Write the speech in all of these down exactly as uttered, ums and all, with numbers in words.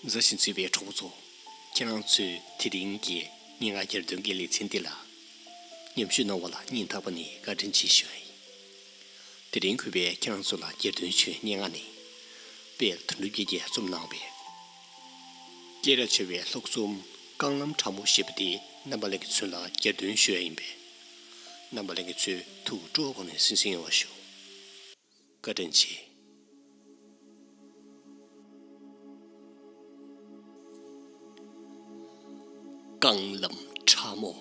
མཛའ་ཞིང་བརྩེ་བའི་གྲོགས་པོ་ཚོ། ཁྱེད་རང་ཚོས་དེ་རིང་གི་སྙན་ངག་གྱེར་འདོན་གྱི་ལེ་ཚན་འདི་ལ་མཉམ་ཞུགས་གནང་བ་ལ་སྙིང་ཐག་པ་ནས་བཀའ་དྲིན་ཆེ་ཞུ་ཡིན། དེ་རིང་གུས་པས་ཁྱེད་རང་ཚོ་ལ་གྱེར་འདོན་ཞུ་བའི་སྙན་ངག་ནི། དཔལ་དོན་གྲུབ་རྒྱལ་གྱིས་རྩོམ་གནང་བའི་སྐད་གྲགས་ཆེ་བའི་ལྷུག་རྩོམ་རྐང་ལམ་ཕྲ་མོ་ཞེས་པ་དེ་རྣམ་པ་ལྷན་རྒྱས་ཚོ་ལ་གྱེར་འདོན་ཞུ་ཡ་ཡིན་པས། རྣམ་པ་ལྷན་རྒྱས་ཚོས་ཐུགས་སྤྲོ་བོ་གནང་ནས་གསན་གཟིགས་ཡོང་བ་ཞུ། བཀའ་དྲིན་ཆེ། རྐང་ལམ་ཕྲ་མོ།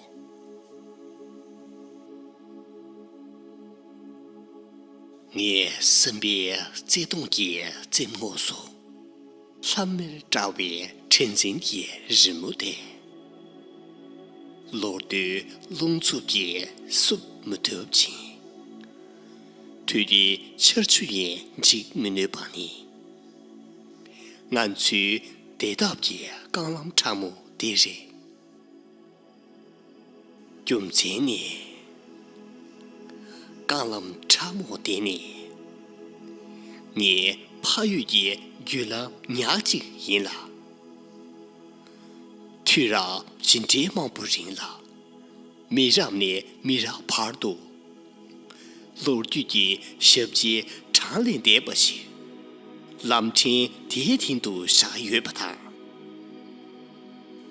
ངའི་སེམས་པའི་བརྩེ་དུང་གི་རྩེ་མོ་སུ། ལྷམ་མེར་བཀྲ་བའི་དྲན་འཛིན་གྱི་རི་མོ་དེ། ལོ་ཟླའི་རླུང་འཚུབ་ཀྱིས་བསུབ་མི་ཐུབ་ཅིང་། དུས་ཀྱི་ཆར་ཆུ་ཡིས་འཇིག་མི་ནུས་པ་ནི། ང་ཚོའི་བདེ་ཐབས་ཀྱི་རྐང་ལམ་ཕྲ་མོ་དེ་རེད། རྒྱུ་མཚན་ནི། རྐང་ལམ་ཕྲ་མོ་དེ་ནི། ངའི་ཕ་ཡུལ་གྱི་བརྒྱུད་ལམ་ཉག་གཅིག་ཡིན་ལ། དུས་རབས་ཇི་འདྲའི་མང་པོ་རིང་ལ། མི་རབས་ནས་མི་རབས་བར་དུ། ལོ་རྒྱུས་ཀྱི་ཞབས་རྗེས་གྲངས་ལས་འདས་པ་ཞིག་ལམ་ཕྲན་དེའི་སྟེང་དུ་བཞག་ཡོད་པ་དང་།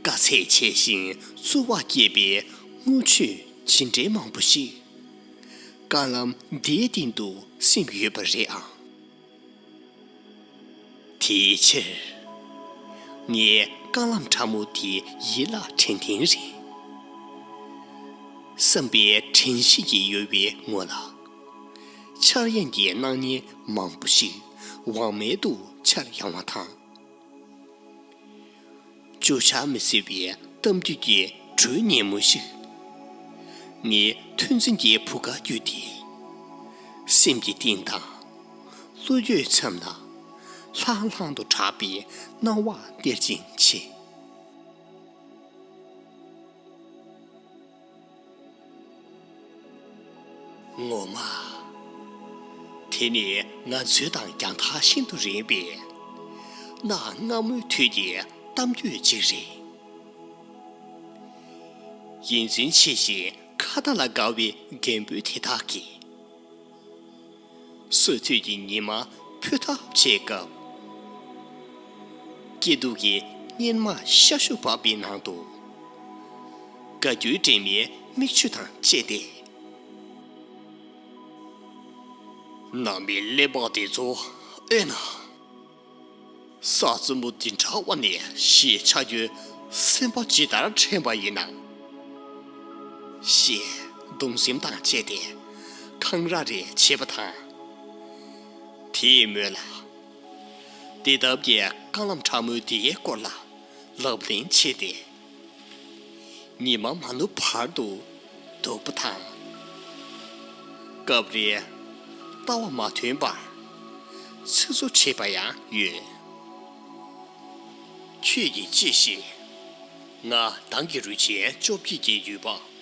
དཀའ་ཚེགས་ཆེ་ཞིང་བསུ་བ་སྐྱེད་པའི་རྔུལ་ཆུ་ཇི་འདྲའི་མང་པོ་ཞིག་རྐང་ལམ་འདིའི་སྟེང་དུ་སིམ་ཡོད་པ་རེད་ཨང་། དེའི་ཕྱིར། ངའི་རྐང་ལམ་ཕྲ་མོ་དེ་ཡིད་ལ་དྲན་ཐེངས་རེ། བསམ་པའི་དྲན་ཤེས་ཀྱི་ཡུ་བའི་ངོས་ལ། འཆར་ཡན་གྱི་སྣང་བརྙན་མང་པོ་ཞིག་དབང་མེད་དུ་འཆར་ཡོང་བ་དང་། བརྗོད་བྱ་མི་སྲིད་པའི་གཏམ་རྒྱུད་ཀྱི་སྒྲོན་སྙན་མོ་ཞིག་ངའི་ཐོས་འཛིན་གྱི་བུ་ག་བརྒྱུད་དེ། སེམས་ཀྱི་གཏིང་དང་། བློ་ཡུལ་མཚམས་ལ་ལྷང་ལྷང་དུ་གྲགས་པའི་སྣང་བ་སྟེར་བཞིན་མཆིས། ངོ་མ། དེ་ནི་ང་ཚོའི་དང་རྒྱང་ཐག་ཤིན་ཏུ་རིང་བའི་གནའ་སྔ་མོའི་དུས་ཀྱི་གཏམ་རྒྱུད་ཅིག་རེད། ཡིད་འཛིན་ཆེ་ཞིང་ཁ་ཏ་ལ་དགའ་བའི་རྒན་པོ་དེ་དག་གིས། སོ་ཐོད་ཀྱི་ཉི་མ་འཕུར་ཐབས་བྱེད་སྐབས། སྐྱིད་སྡུག་གི་གཉེར་མ་ཤ་ཤུ་བབས་པའི་ནང་དུ། དགའ་སྐྱོའི་དྲན་མའི་མིག་ཆུ་དང་བཅས་ཏེ། ནང་མི་ཀླད་པ་དེ་ཚོ་ཨེ་ན། ས་རྩུབ་མོ་འདི་འདྲ་བ་ནས་ཞེས་ཆགས་རྒྱུའི་སེམས་པ་ཇི་ལྟར་དྲན་པ་ཡིན་ནམ། ཞེས་གདུང་སེམས་དང་བཅས་ཏེ་འཁང་ར་རེ་བྱེད་པ་དང་། དེའི་སྨོན་ལ། བདེ་ཐབས་ཀྱི་རྐང་ལམ་ཕྲ་མོའི་དེའི་སྐོར་ལ་ལབ་གླེང་བྱས་ཏེ། ཉི་མ་མ་ནུབ་བར་དུ་འདུག་པ་དང་། སྐབས་རེ་ལྟ་བ་མ་ཐོན་པར་ཚིག་རྩུབ་བྱེད་པ་ཡང་ཡོད། ཁྱོད་ཀྱིས་ཅི་ཤེས། ང་མདང་གི་རུས་ཆེན་བཅོ་བརྒྱད་ཀྱི་ཡུལ་པ།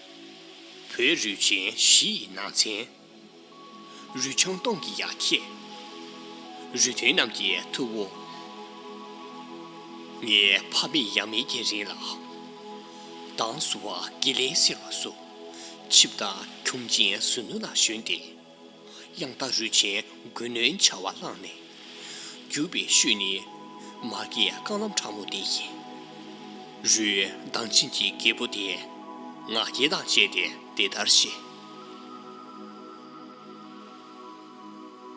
བོད་རུས་ཆེན་བཞི་ཡི་ནང་ཚན། རུས་ཆུང་སྟོང་གི་ཡ་ཁྱེད། རུས་ཐོན་རྣམས་ཀྱི་ཐུ་བོ། ངའི་ཕ་མེས་ཡང་མེས་ཀྱི་རིང་ལ། མདང་སུ་བ་དགེ་ལེགས་ཟེར་བ་སུ། ཆིབས་རྟ་ཁྱུང་ཆེན་ཟུ་ནུ་ལ་ཞོན་ཏེ། དབྱངས་རྟ་རུས་ཆེན་མགོ་གནོན་བྱ་བ་བླངས་ནས། རྒྱུག་པའི་ཤུལ་ནི། མ་གི་རྐང་ལམ་ཕྲ་མོ་དེ་ཡིན། རུས་མདངས་ཅན་གྱི་རྒད་པོ་དེ། ང་རྒྱལ་དང་བཅས་ཏེ་དེ་ལྟར་བཤད།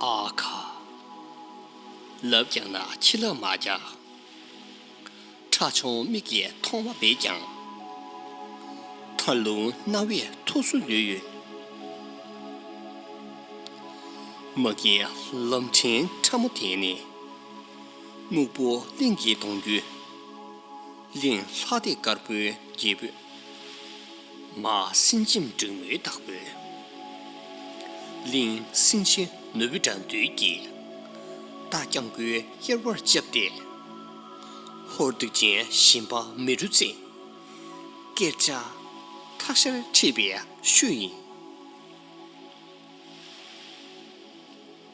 ཨ་ཁ། ལབ་ཀྱང་ན་ཁྱི་ལབ་མ་རྒྱག་ཁྲ་ཆུང་མིག་གིས་མཐོང་བ་མེད་ཀྱང་། ཐར་ལུང་རྣ་བས་ཐུགས་སུ་ལུས་ཡོད། མ་གི་ལམ་ཕྲན་ཕྲ་མོ་དེ་ནི། སྨུག་པོ་གླིང་གི་གདུང་རྒྱུད། གླིང་ལྷ་སྡེ་དཀར་པོའི་རྒྱལ་པོས། མ་སེང་ལྕམ་འབྲིང་མོའི་བདག་པོས། གླིང་སེང་ཆེན་ནོར་བུ་དགྲ་འདུལ་གྱིས། རྟ་རྐྱང་མགོའི་གཡེར་བར་བཅབས་ཏེ། ཧོར་གདུག་ཅན་ཞིང་པ་མེ་རུ་རྩེས། སྐད་ཆ་ཐག་ཤར་ཁྲིད་པའི་ཤུལ་ཡིན།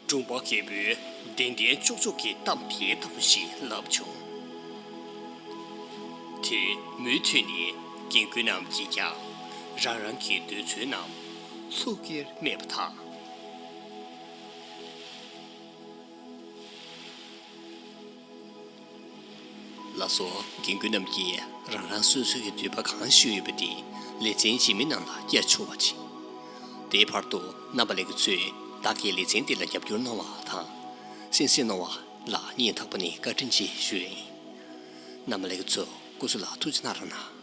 སྒྲུང་པ་རྒད་པོས་བདེན་བདེན་ཅོག་ཅོག་གི་གཏམ་དེ་ལྟ་བུ་ཞིག་ལབ་བྱུང་། དེ་མུ་མཐུད་ནས་རྒན་རྒོན་རྣམས་ཀྱིས་ཀྱང་རང་རང་གི་འདོད་ཚུལ་རྣམས་ལྷུག་གེར་སྨྲས་པ་དང་། ལགས་སོ། རྒན་རྒོན་རྣམས་ཀྱིས་རང་རང་སོ་སོའི་འདོད་པ་གང་ཞུས་ཡོད་པ་དེ་ལེ་ཚན་རྗེས་མའི་ནང་ལ་བསྐྱལ་ཆོག་པ་བྱེད། དེའི་བར་དུ་རྣམ་པ་ལྷན་རྒྱས་ཚོས་བདག་གི་ལེ་ཚན་འདི་ལ་རྒྱབ་སྐྱོར་གནང་བ་དང་། གསན་གཟིགས་གནང་བ་ལ་སྙིང་ཐག་པ་ནས་བཀའ་དྲིན་ཆེ་ཞུ་ཡ་ཡིན། རྣམ་པ་ལྷན་རྒྱས་ཚོ་སྐུ་གཟུགས་ལ་ཐུགས་རྗེ་གནང་རོགས་གནང་།